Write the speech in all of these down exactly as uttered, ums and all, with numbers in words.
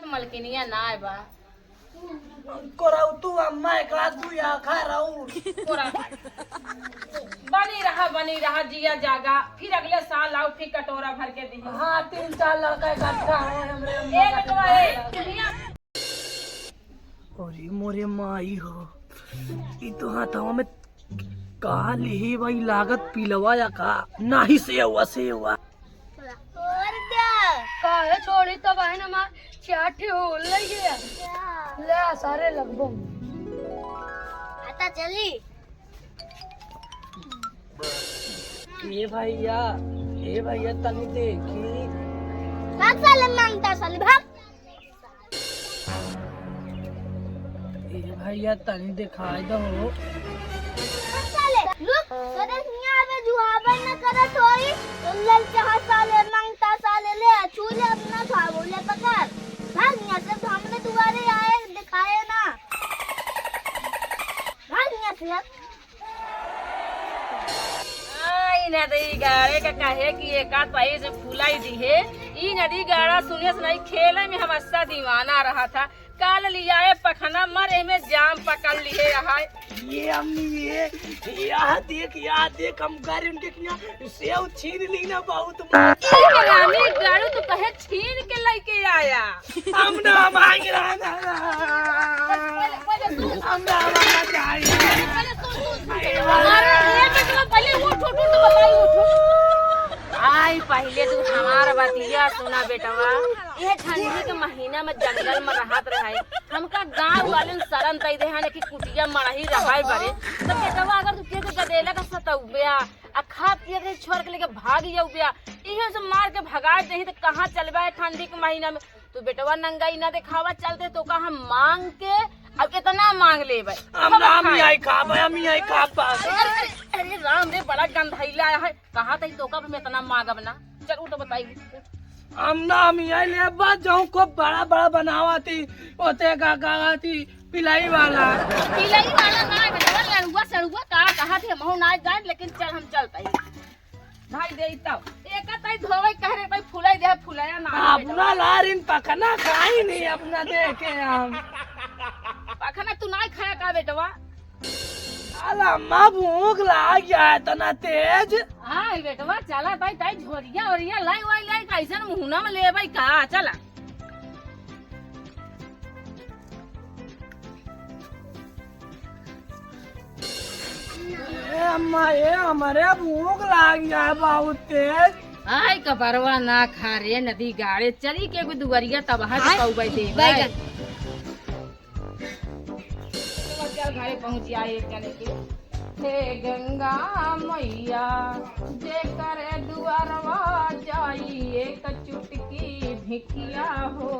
मलकिनिया ना आए बा। कोराऊ तू अम्मा एक आध दुई आखा राउर। कोरा। बनी रहा, बनी रहा, जिया जागा। फिर अगले साल आओ, फिर कटोरा भर के दी। हाँ, तीन चार लड़का इकट्ठा हो हमरे अम्मा ए का बेटवा, ए, दुनिया। अरे मोरे माई हो, ई तो हाथवा में का लिही भाई, लागत पिलवा या का? नाही, सेवा, सेवा। और क्या? काहे छोड़ी तो बहन हमार चार ठे हो लई गया। क्या? ले आ सारे लगबो। आता चली। ए भैया, ए भैया तनी देखी। भाग साले मांगता साले, भाग। ए भैया तनी दिखाई दो। भाग साले, रुक, तोरे हियाँ अबे जुहाबन न करत होई, तो ललचाहा साले, मांगता साले, ले, छू ले अपना खाबो, ले पकड़। भाग हियाँ से, हमरे दुआरे आए, दिखाए ना। भाग हियाँ से। आ, ई नदी गाड़े का कहे कि एका तई से फुलाई दिहे। ई नदी गाड़ा सुने से नहीं, खेले में हम अस्सा दीवाना रहा था। काल लियाए पखना मरे में जाम पकड़ लिए रहा है। ये अम्मी, ये, यह देख, यह देख, हम गए उनके किया सेव छीन ली ना, बहुत मजा। रानी गाड़ू, तू कहे छीन के लेके आया। हम ना मांग रहा था। पहले, पहले सुन। हम ना मांगना चाहिए। पहले सुन, सुन, सुन। अरे, ये बेटवा, पहले उठ, उठ, उठ, तो बताई, उठ, उठ। आई, पहले तू हमार बतिया सुना, बेटवा। ये ठंडी के महीना में जंगल में रहत रहे। हमका गाँव वाले शरण दे दे हैं कि कुटिया मड़ही रहे बरे। तो बेटवा, अगर तू के गदेला का सतौबे आ, आ खा पिए के छोड़ के लेके भाग जाऊ बे आ, इहे से मार के भगा देही, तो कहाँ चलबा है ठंडी के महीना में? तू बेटवा नंगाई ना देखावा, चलते तो का हम मांग के अब इतना मांग लेबे। हम खबर राम खाए। ही आई खाब, हम ही आई खाब बस। अरे, अरे, अरे राम रे, बड़ा गंधैला है। कहा तई तोका भी मैं इतना मांगब ना। चल, उठ तो बताई। हम ना, हम ही आई लेबा, जाऊं को बड़ा बड़ा बनावा थी, ओते का, का, का थी, पिलाई वाला। पिलाई वाला ना, बेटवा, लड़ुआ, सड़ुआ, का कहा थे, महू ना जाए, लेकिन चल, हम चलते हैं। भाई दे तब। एक तई धोवे कह रहे, भाई फुलाई दे, फुलाया ना, बेटवा। अपना लारिन पखना खाई नहीं, अपना देखे हम। पखना तू ना खाया का, बेटवा? साला अम्मा भूख लाग गया है इतना तेज। हाँ, बेटवा, चला तई, तई झोरिया ओरिया लाई वाई लाई, कैसन मुहना में लेबै का, चला। ए अम्मा, ए, हमरे भूख लाग गया है बहुत तेज। आई कपरवा ना खा रे, नदी गाड़े चली के एगो दुआरिया तबहा के आय, पौबै देबै। बैगन। चल, घरे पहुँच जाए एक जने के। हे गंगा मैया, जेकर दुआरवा जाई एक चुटकी भिखिया हो,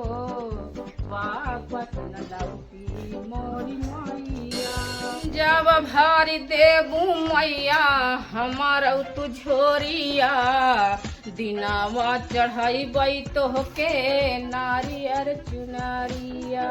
वापस न लौटी मोरी मैया। जब भर देबू मैया हमार तू झोरिया, दिनावा चढ़ैबै तोहके नारियर चुनरिया।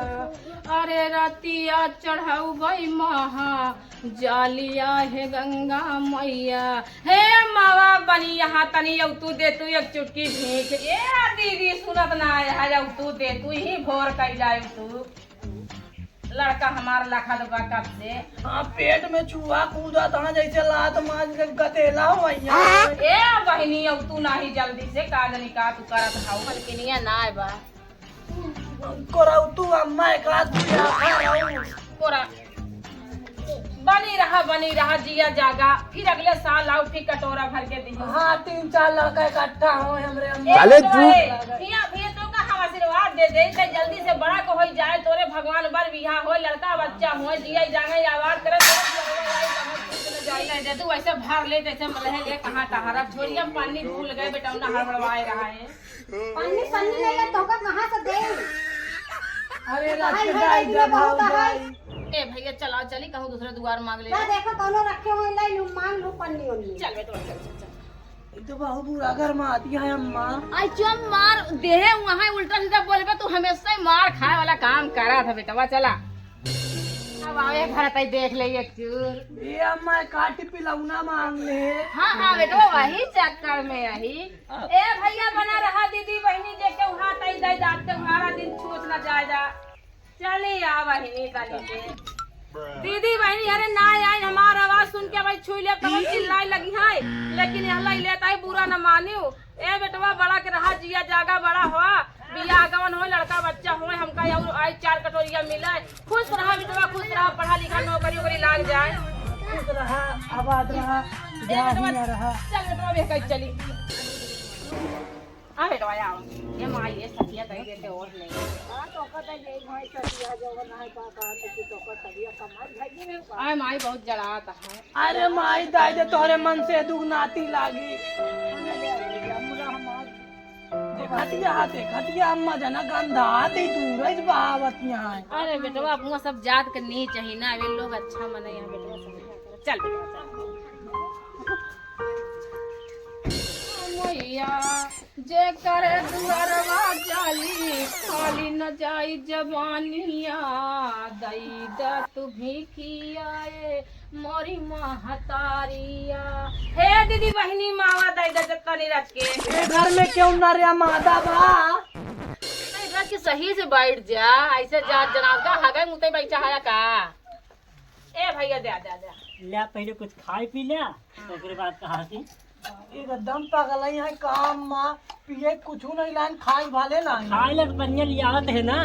अरे रतिया चढ़ौबै महा जालिया हे गंगा मैया। हे मावा बनी यहाँ तनी, अब तू दे तू एक चुटकी भीख। ए दीदी सुनत ना है, अब तू दे तू ही भोर कई जाए तू। लड़का हमार लखत बा कब से। हाँ, पेट में चूहा कूदा था जैसे लात मार के गदेला हो भैया। ए बहिनी, अब तू नाही जल्दी से का जनी का तू करत हाउ। मलकिनिया ना आए बा। कोराऊ तू अम्मा एक आध दुई आखा रहू। कोरा। बनी रहा, बनी रहा, जिया जागा। फिर अगले साल आओ, फिर कटोरा भर के दी। हाँ, तीन चार लड़का इकट्ठा हो हमरे अम्मा। ए चले बेटवा, तू। ए, भैया, भैया, तो का हम आशीर्वाद दे दे, ते जल्दी से बड़ा को होई जाए, तोरे भगवान बर बिहा होए, लड़का बच्चा होए, जिया जागे, आबाद करे, तोरे भगवान आई, तब हम खुश न जाई। नहीं दे, तू ऐसे भर ले, जैसे मलहे ले, कहाँ टहरब, झोरिया में पानी भूल गए, बेटा, ना हड़बड़ाए रहा है। पन्नी, पन्नी नहीं है, तोका कहाँ से दे? अरे, भाई, रात के भाई, दाई भाई, दबाओ, बहुत है। दाई। ए भैया, चलाओ, चली, कहूँ दूसरे दुआर मांग ले। ना, देखो, दोनों रखे हुए, ले लूँ, मांग लूँ पन्नी उन्नी। चल बेटवा, चल, चल, चल। ये तो बहुत बुरा घर में आती है अम्मा। आई चुम मार, देहे वहाँ उल्टा सीधा बोलबे, तू हमेशा ही मार खाए वाला काम करा था बेटवा, चला। अब आवे घर तई देख ले एक चूर। ए अम्मा, काटी पिलौना मांग ले। हाँ, हाँ बेटवा, वही चक्कर में अही। ए भैया, बना रहा दीदी बहिनी जे के वहाँ तई दई दाब के वहाँ दिन छूत न जाए जा। चली आ बहिनी तनी के। दीदी बहिनी, अरे ना आई, हमार आवाज सुन के भाई छुई ले, तब चिल्लाए लगी है। लेकिन यहाँ लाई लेता है, बुरा न मानियो। ए बेटवा, बड़ा के रहा, जिया जागा, बड़ा हुआ, बियाह गवन होए, लड़का बच्चा होए, हमका और आई चार कटोरिया मिले। खुश रहा बेटवा, खुश रहा, पढ़ा लिखा, नौकरी वोकरी लाग जाए। खुश रहा, आबाद रहा, ए बेटवा, जाहिया रहा। चल बेटवा, बेहका चली। आ बेटवा, आओ। ये माई, ये सतिया दे देते और नहीं। हाँ, तो ओकर तो यही भाई सतिया जो ना है, का, का, तो तू तो ओकर तबियत कमाई भाई नहीं है। आय माई, बहुत जड़ात है। अरे माई, दाई दे तोहरे मन से दुख नाती लागी। अरे, अरे, हमरा हमार जे खतिया हाथे, खतिया अम्मा जना गंधा आते ही दूर है, बहावत यहाँ है। अरे बेटवा, अपना सब जात के नीच ही ना, वे लोग अच्छा मने यहाँ बेटवा सब। चल बेटवा, चल। मैया, जेकर दुअरवा जाली, खाली न जाई जवानिया, दई दा तू भिखिया ए मोरी महतारिया। हे दीदी बहिनी, मावा दई दा जत्ता नहीं रच के। ए घर में क्यों ना रे मादा बा? नहीं, रच के सही से बैठ जा, ऐसे जात जनाब का हगई मुतई बैठा है का? ए भैया, दे, दे, दे। ले, पहले कुछ खाए पी ले, हाँ। ओकरे बाद कहा थी। एकदम पगलई है काम मा, पिए कुछ नहीं लाइन, खाए भाले लाइन। खाए ले तो बढ़िया लियावत है ना।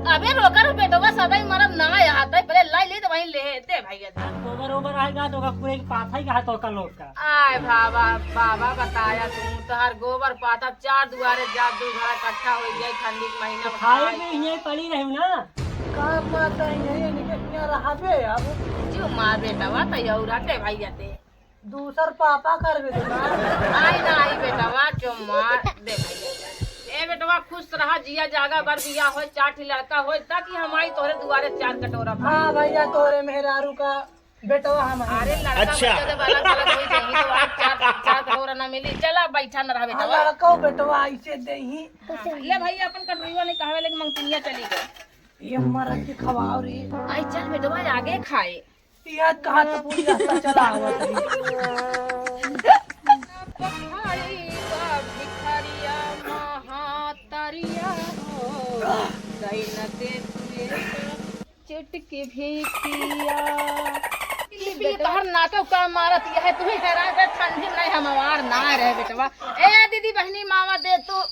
अबे रोकर बेटवा, सदाई मरद ना आते, पहले लाई ले तो वहीं ले, दे भैया, दे। गोबर ओबर आएगा तो ओका पूरे के पाथा ही कहा तो ओका लोग का। आय बाबा, बाबा बताया तू, तोहर गोबर पाथा चार दुआरे जात दू घड़ा इकट्ठा हो गया ठंडी के महीना तो में खाए खाए। में यहीं पड़ी रही ना। का पता है, ये निके हियाँ रहबे अब। जो मार बेटवा, त यौरा के भैया ते। दूसर पापा करबे तो ना। आई ना, आई बेटवा, जो मार दे भैया। ए बेटवा, खुश रहा, जिया जागा, बर बिया होए, चार ठी लड़का होए, ताकि हम आई तोहरे दुआरे चार कटोरा पानी। हाँ भैया, तोहरे मेहरारू का बेटवा हम हैं। अरे लड़का अच्छा। बच्चा जब अलग अलग होई जाही तो आज चार, चार कटोरा ना मिली। चला बैठा न रहा हाँ, बेटवा। लड़का बेटवा ऐसे देही। हाँ, ले भाई अपन कटोरीवा नहीं कहवे लेकिन मंगतिनिया चली गई। ये मरद के खवाओ रे। आई चल बेटवा आगे खाए। याद कहाँ तो पूरी रास्ता चला हुआ था। पखारी बा भिखरिया महातरिया हो, गई न दे तुए चुटकी भी पिया। ई बेटवा तोहर नाके का मारत यह, तू ही हैरान कर, ठंडी में नहीं हमार ना रहे बेटवा। ए दीदी बहिनी मावा दे तू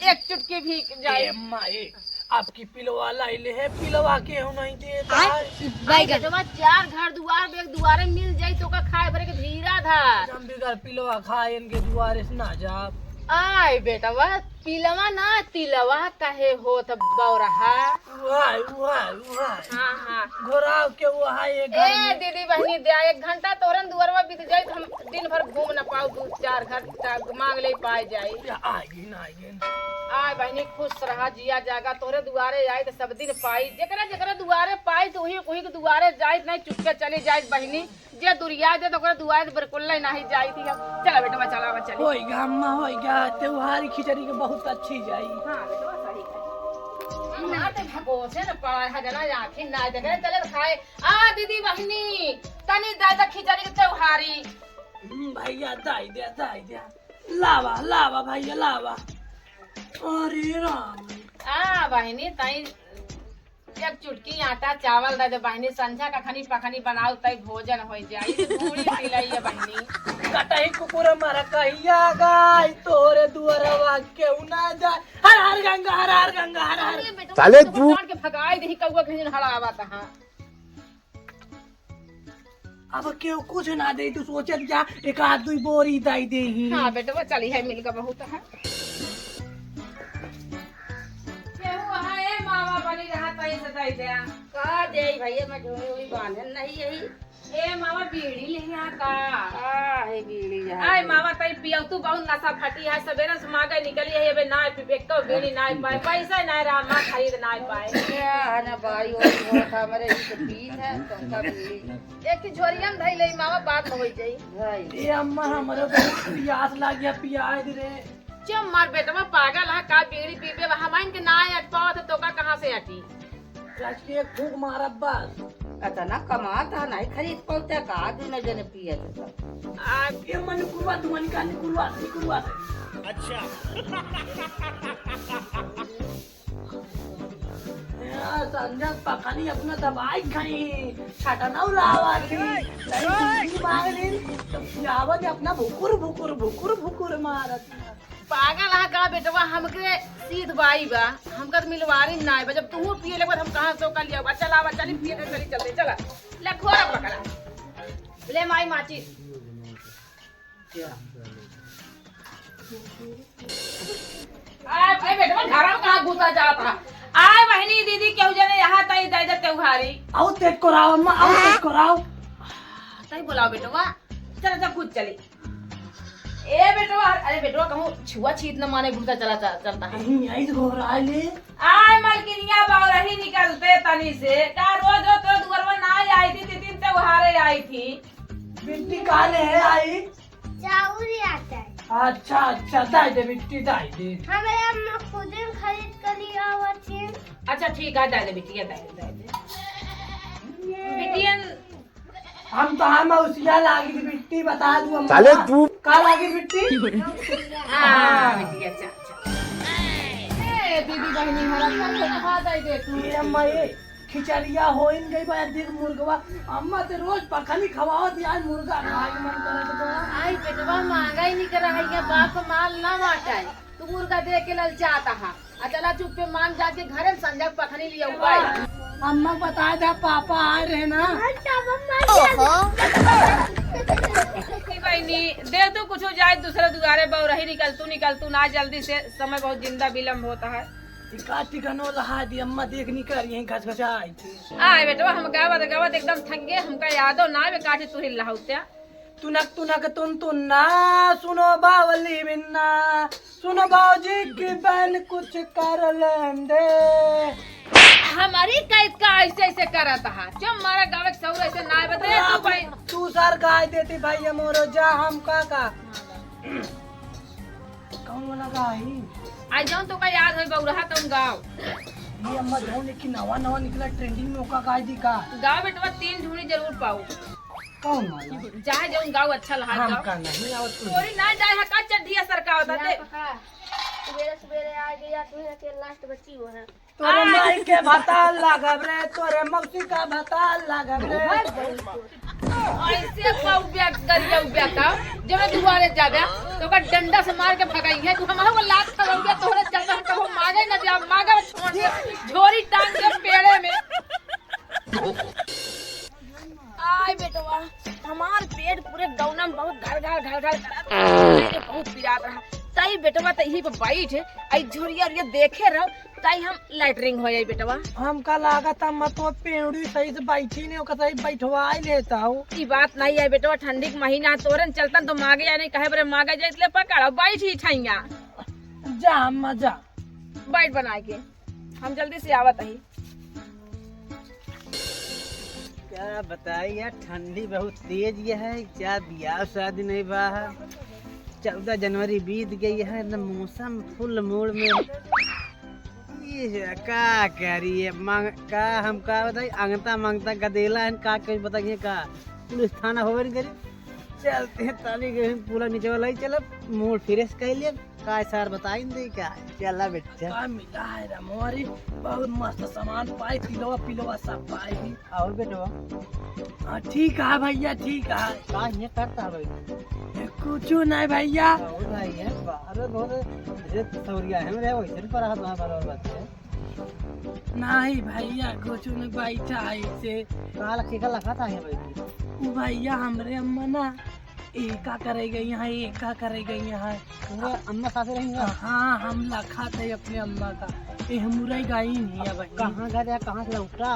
एक चुटकी भी जाए। ए माई, आपकी पिलवा लाइले है, पिलवा केहू नहीं देत आय, है। ई बैगन। बेटवा चार घर दुआर बे दुआरे मिल जाई तो का खाए भरे के धीरा धर। हम बिगर पिलवा खाए इनके दुआरे से ना जाब। आय बेटवा, पिलवा ना, तिलवा कहे होत बौरहा। उहाय, उहाय, उहाय। हाँ, हाँ। घोराव के उहाय ये घर ए, में। दीदी बहिनी द्या, एक घंटा तोहरन दुआरवा बीत जाई, हम दिन भर घूम न पाऊ, दू चार घर चा-, मांग ले पाए जाई। या आइए ना, आइए ना। आय बहिनी, खुश रहा, जिया जागा, तोहरे दुआरे आई त सब दिन पाई। जेकरा, जेकरा दुआरे पाई त उही, उही के दुआरे जाई, नहीं चुपके चली जाई बहिनी। जे दुरिया दे त ओकरा दुआरे बिल्कुल नहीं जाई थी हम। चला बेटवा, चला बा, चली। होई गा अम्मा, होई गा, त्योहारी खिचड़ी के बहुत अच्छी जाई। हाँ बेटवा, सही कही। हम ना ते भगोसे न पड़ा है, जना आँखी ना देखे, चले खाए। आ दीदी बहिनी, तनी दे दे खिचड़ी के त्योहारी। हम्म, भैया, दाई दे, दाई दे। लावा, लावा भैया, लावा। अरे राम। आ बहिनी, तई एक चुटकी आटा चावल दे दे बहिनी, संझा का खनी पखनी बनाऊ तई भोजन होई जाई। पूरी पिलाई है बहिनी। कटही कुकुर मर कहिया गाय, तोरे दुअरवा केहू ना जाए। हर हर गंगा, हर हर गंगा, हर हर। अरे बेटवा, साले तो तू काट के भगाई देही कौआ के जन हड़ावा तहाँ। अब केहू कुछ ना दे, तू सोचत जा, एक आध दुई बोरी दाई देही। हाँ बेटवा, चली है, मिल का बहुत है। केहू वहाँ ए मावा बनी रहा, तई से दाई दे। का दे भैया, मैं झोली उली बांधन नहीं यही। ए मावा, बीड़ी लिया का? आ, है बीड़ी यहाँ आय पे। मावा, तई पियऊ तू बहुत नशा फटी है, सबेरे से मांगे निकली है, अबे ना पी, एक तो बीड़ी ना पाए, पैसा ना रहा, माँ खरीद ना पाए। क्या है ना भाई, वो बहुत हमारे ही तो पीत है, तो उनका बीड़ी। एक ही झोरिया में धई ले मावा, बात हो जाई। भाई। ए अम्मा, हमरो बहुत पियास लाग गया, पियाए दे रे। चुप मार बेटवा, पागल है का? बीड़ी पीबे, हमाइन के ना अट पावत है, तो का कहाँ से अटी? आज के एक फूंक मारब बस। अतना कमात ह, नहीं खरीद पौते का, दुनो जने पियत ह सब। आ, ये मन कुलवा, दुमन का निकुलवा, निकुलवा। अच्छा। ए, संजय पखनी अपना दवाई खाई, छटना उड़ावा थी, तनी मांग ली, तो पियावा दे अपना भुकुर, भुकुर, भुकुर, भुकुर मारत। पागल हा का बेटवा, हमके सीध बाई बा, हमका त मिलवारी नाय बा। जब तू पिए लगबा, हम कहाँ से ओका लियावा? चला, आवा, चली, पिए के चली, चलते, चला। ले, खोरा पकड़ा। ले, माई माचिस। आय, आय, बेटवा, घर में कहाँ घुसा जात हा? आय, बहिनी, दीदी, केहू जने यहाँ तई दे दे त्योहारी। आओ, तेज को राव, अम्मा, आओ, तेज को राव। तई बोलाओ, बेटवा। चला, चला, कूद चली। ए बेटवा, अरे बेटवा, कहूँ छुआ छीत न माने घुसा चला, चला, चलता है। कहीं आई तो घबरा ले। आय मलकिनिया, बौरही निकलते तनी से। का रोज रोज तो दुअरवा ना आई थी, तीन तीन त्योहारे आई थी। बिट्टी काले है आई? चाउर आता है। अच्छा, अच्छा, दाई दे बिट्टी, दाई दे। हमारे अम्मा खुद ही खरीद कर लिया हुआ थी। अच्छा, ठीक है, दाई दे बिटिया, दाई दे, दाई दे। बिटियन हम तो हम उसिया लागी थी बिट्टी, बता दू अम्मा। साले तू। का लागी बिट्टी? हाँ, बिट्टी, अच्छा, अच्छा। ए, दीदी बहिनी, हरा खा दे दे तू। ये अम्मा, ये खिचड़िया होइन गई बा, देख मुर्गवा। अम्मा ते रोज पखनी खवावत, आज मुर्गा खाए के मन करत बा। आई बेटवा, मांगा ही नहीं करा है, ये बाप माल ना बांटा है। तू मुर्गा दे के ललचाता हा। आ चला चुप्पे मान जाके घरे संजय पखनी लिया हुआ है। अम्मा बता दे, पापा आए रहे ना। बहनी, दे तू कुछ जाए दूसरे दुआरे, बौरही निकल तू, निकल तू ना जल्दी से, समय बहुत जिंदा विलम्ब होता है। इका टिकनो लहा दी अम्मा, देख निकर यहीं घचघचा आई थी। आए बेटवा, हम गावत गावत एकदम थक गए, हमका यादो ना आवे काठी तू ही लहाउत्या। तुनक तुनक तुन तुन ना, सुनो बावली बिन्ना, सुनो बाबूजी की बहन कुछ कर लेंदे। हमारी कैद का ऐसे ऐसे करत हा, जो मारा गावे के सौर ऐसे ना बते तू भाई। तू सर गाय देती भाई, ये मोरो जा हम का का। कौन वाला गाई? आ जौन तोका याद होई बौरहा तौन गाओ। ये अम्मा जौन एक नवा नवा निकला ट्रेंडिंग में ओका गाई दी का? गाओ बेटवा, तीन ढूंढी जरूर पाओ। कौन वाला? चाहे जौन गाओ अच्छा लगा हम गाओ। का नहीं आवत तू। तोरी ना जाए हा का चड्ढिया सरकावत हा, दे। सुबेरे सुबेरे आ गया, तू ही अकेले लास्ट बची हो है। तोरे माई के भतार लागब रे, तोरे मौसी का भतार लागब रे। ऐसे पाऊ ब्या करिया ब्या का, जब दुआरे जाबे, तो ओकर डंडा से मार के भगाई है। तू हमारे को लात खा गया, तोहरे चलता हम कबो मांगे न जा, मांगे छोड़ दे, झोरी टांग के पेड़े में। आय बेटवा, हमार पेट पूरे गौना में बहुत घड़ घड़ घड़ घड़ करत रहा, बहुत पिरात रहा। तई बेटवा तई यहीं पे बैठ, आई झोरिया उरिया देखे रहो, ताई हम लैट्रिन हो जाई बेटवा। हमका लागत है मतवा पेड़ी सही से बैठी नहीं, ओकर सही बैठवाई लेता हो। ई बात नहीं है बेटवा, ठंडी के महीना है, तोरन चलतन तो मागे या नहीं, कहे बरे मागे जाइत ले पकड़, बैठ ही ठैया। जा अम्मा जा। बैठ बनाए के, हम जल्दी से आवत ही। क्या बताई यार, ठंडी बहुत तेज ये है, क्या बियाह शादी नहीं बा है। चौदह जनवरी बीत गई है, न मौसम फुल मूड में। ये का करी है, मांग-, का हम का बताई, अंगता मांगता गदेला है, का करी बताइए का, पुलिस थाना होवे नहीं करी। चलते हैं ताली के पूरा नीचे वाला ही चलब, मूड फ्रेश कर लिए। का सर बताई दे का? चला बेटा। का मिला है रे मोरी, बहुत मस्त सामान पाई, तिलवा पिलवा सब पाई। और बेटवा? हाँ, ठीक है भैया, ठीक है। का ये करता है भाई? ए, कुछ नहीं भैया। और भाई है, बाहर बहुत ढेर सौरिया है मेरे, वैसे नहीं पड़ा है तुम्हारे बारे में बात है। नहीं भैया, कुछ नहीं, बैठा है इसे। का लखे का लखा था है भाई? उ भैया हमरे अम्मा ना, ए का करे गई यहाँ, ए का करे गई यहाँ। पूरा अम्मा साथे रही ना? हाँ, हम लखा थे अपने अम्मा का। ए, हम मुरई गाई नहीं है भाई। कहाँ घर है, कहाँ से लौटा?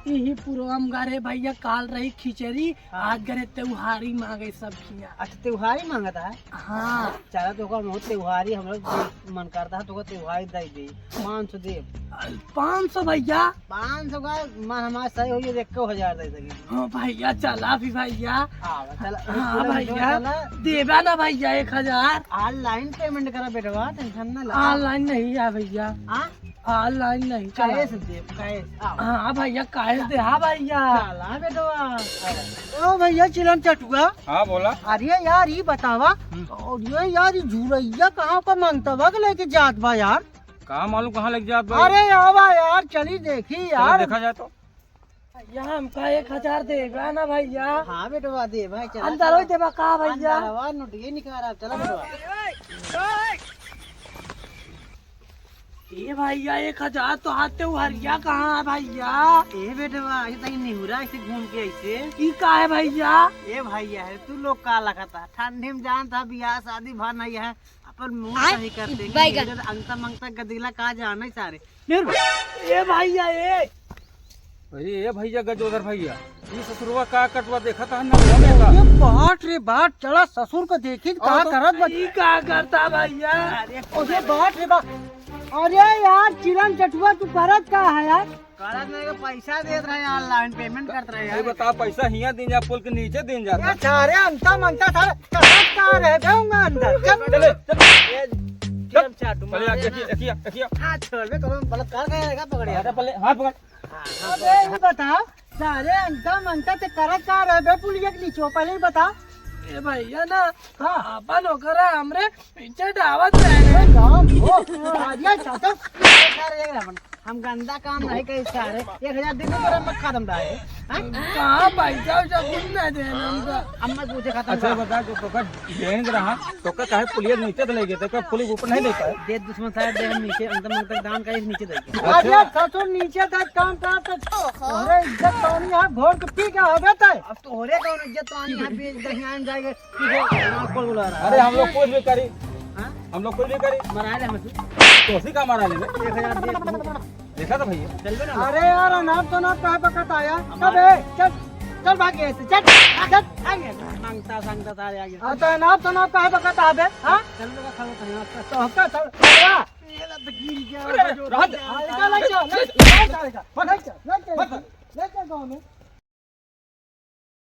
यही पुरवा में घर है भैया, काल रही खिचड़ी, हाँ। आज घर है त्योहारी मांगे सब खिया। अच्छा, त्योहारी मांगता है? हाँ। चला तो ओकर मुँह त्योहारी हम लोग मन करता है तो ओकर त्योहारी दे दे। पाँच सौ दे। पाँच सौ भैया? पाँच सौ का मन हमारा सही हो, ये देख के हजार दे सके। हाँ भैया, चला भी भैया। हाँ, चला। हाँ चला, भैया, चला। देबा ना भैया एक हजार। Online payment करा बेटवा, tension ना ला। Online नहीं है भैया। हाँ? ऑनलाइन नहीं चला। कैश दे, कैश, आओ। हाँ भैया, कैश दे। हाँ भैया। चला बेटवा। ओ भैया चिलम चटुआ। हाँ, बोला। अरे यार, ई बतावा, हम्म। और ये यार, ई झुरैया कहाँ का मंगतवा के लेके जात बा यार? कहाँ मालूम कहाँ लेके जात बा? अरे आवा यार, चली देखी चलो यार। देखा जाए तो। भैया, हमका एक हजार देबा ना भैया? हाँ बेटवा, देबा, चला, अंदर चला। होई देबा का भैया? अंदरवा नोटिया निकाला, चला बेटवा। ए भैया, एक हजार तो हाथ ते उहरिया कहाँ है भैया? ए बेटवा, ऐसे तनी निहुरा, ऐसे घूम के ऐसे। ई का है भैया? ए भैया, है तू लोग का लगता? ठंडी में जानता, बियाह शादी भा नहीं है, अपन मुंह आय, सही कर देंगे। बैगन। इधर अंगता मंगता गदीला का जाने सारे। निहुर। ए भैया, ए। अरे ए भैया, गजोधर भैया, ई ससुरवा का करतवा देखा था ना, वो में का? ये बाट रे बाट, चला ससुर को देखी, का और तो करत बा? ई का करता भैया? अरे, अरे बाट रे बाट। अरे यार, चिलम चटुआ, तू करत का है यार? करत नहीं, पैसा देत रहे, ऑनलाइन पेमेंट करत रहे ये यार। बता, पैसा हियां दिन जा, पुल के नीचे दिन जाता। ये सारे अंता मंता सारे करत का रहे बे, उनका अंदर। चल, चले, चल। ये चिलम चाटू चले, मार एकि, देना। एकि, एकि। हाँ, छोड़ बे, कौन बलात्कार करेगा, पकड़ यार। अरे, पहले हाथ पकड़। अबे, ये बताओ, सारे अंता मंता ते करत का रहे बे पुलिया के नीचे, पहले ही बताओ। ए भैया ना, हाँ। अपन ओकरा हमरे पीछे डावत रहे। ए राम हो, सारे चाचा। हम गंदा काम नहीं करी सारे, एक हजार दिन में तोरा मत खत्म रहे। हाँ? कहाँ पैसा वैसा कुछ नहीं देना हमका। अम्मा पूछे खत्म अच्छा कर। बता, जो तोका गैंग रहा, तोका काहे पुलिया नीचे तो ले गए, तोका पुलिस ऊपर नहीं देता है? दे दुश्मन सारे दे हम नीचे, अंदर मन तक दान करे नीचे दे। अच्छा। अरे ससुर नीचे तक काम करत तो अरे इज्जत पानी है, भोर के पी के हवे तय। अब तोहरे कौन इज्जत पानी है, बीच दहियान जाएगा, तुझे नाक पर बुला रहा है। अरे हम लोग कुछ भी करी, हाँ? हम लोग कुछ भी करी। मरा ले हमसे। तो उसी का मारा ले। एक हजार दे। देखा था भैया। चल बे ना। अरे यार, अनाप शनाप काहे बकत आया? कब है? चल, चल भाग यहाँ से, चल, चल, भाग यहाँ से। मांगता, सांगता सारे आगे। हाँ, तो अनाप शनाप काहे बकत आबे? हाँ? चल बे, खाओ, खाओ, खाओ। तो हफ्ता चल, चल। ये ला तो गिर गया, अरे, अरे, जो रहत दे। हाँ, निकाल, ले चल, ले चल, ले चल, ले चल, ले चल, ले चल, ले चल, गाँव में।